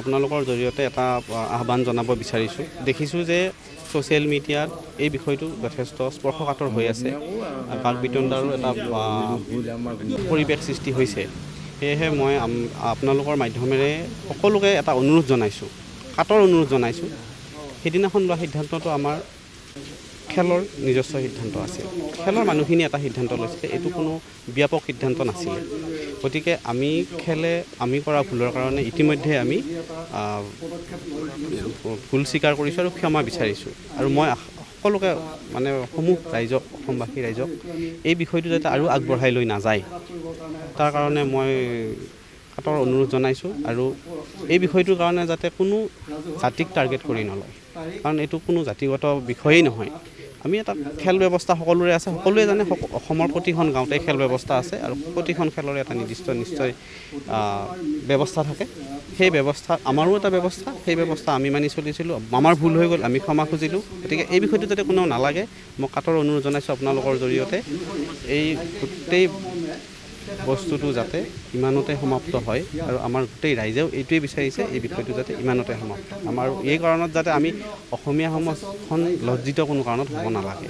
আপোনালোকৰ জৰিয়তে এটা আহ্বান জনাব বিচাৰিছোঁ। দেখিছোঁ যে ছ'চিয়েল মিডিয়াত এই বিষয়টো যথেষ্ট স্পৰ্শকাতৰ হৈ আছে, বাক বিতণ্ডাৰো এটা পৰিৱেশ সৃষ্টি হৈছে। সেয়েহে মই আপোনালোকৰ মাধ্যমেৰে সকলোকে এটা অনুৰোধ জনাইছোঁ, কাতৰ অনুৰোধ জনাইছোঁ। সেইদিনাখন লোৱা সিদ্ধান্তটো আমাৰ খেলৰ নিজস্ব সিদ্ধান্ত আছিল, খেলৰ মানুহখিনি এটা সিদ্ধান্ত লৈছিলে, এইটো কোনো ব্যাপক সিদ্ধান্ত নাছিলে। গতিকে আমি খেলে আমি কৰা ভুলৰ কাৰণে ইতিমধ্যে আমি ভুল স্বীকাৰ কৰিছোঁ আৰু ক্ষমা বিচাৰিছোঁ। আৰু মই সকলোকে মানে সমূহ ৰাইজক, অসমবাসী ৰাইজক এই বিষয়টো যাতে আৰু আগবঢ়াই লৈ নাযায় তাৰ কাৰণে মই কাতৰ অনুৰোধ জনাইছোঁ। আৰু এই বিষয়টোৰ কাৰণে যাতে কোনো জাতিক টাৰ্গেট কৰি নলয়, কাৰণ এইটো কোনো জাতিগত বিষয়েই নহয়। আমি এটা খেল ব্যৱস্থা সকলোৰে আছে, সকলোৱে জানে অসমৰ প্ৰতিখন গাঁৱতে খেল ব্যৱস্থা আছে আৰু প্ৰতিখন খেলৰে এটা নিৰ্দিষ্ট নিশ্চয় ব্যৱস্থা থাকে। সেই ব্যৱস্থা আমাৰো এটা ব্যৱস্থা, সেই ব্যৱস্থা আমি মানি চলিছিলোঁ। আমাৰ ভুল হৈ গ'ল, আমি ক্ষমা খুজিলোঁ। গতিকে এই বিষয়টো যাতে কোনেও নালাগে, মই কাতৰ অনুৰোধ জনাইছোঁ আপোনালোকৰ জৰিয়তে এই গোটেই বস্তুটো যাতে ইমানতে সমাপ্ত হয়। আৰু আমাৰ গোটেই ৰাইজেও এইটোৱেই বিচাৰিছে, এই বিষয়টো যাতে ইমানতে সমাপ্ত। আমাৰ এই কাৰণত যাতে আমি অসমীয়া সমাজখন লজ্জিত কোনো কাৰণত হ'ব নালাগে।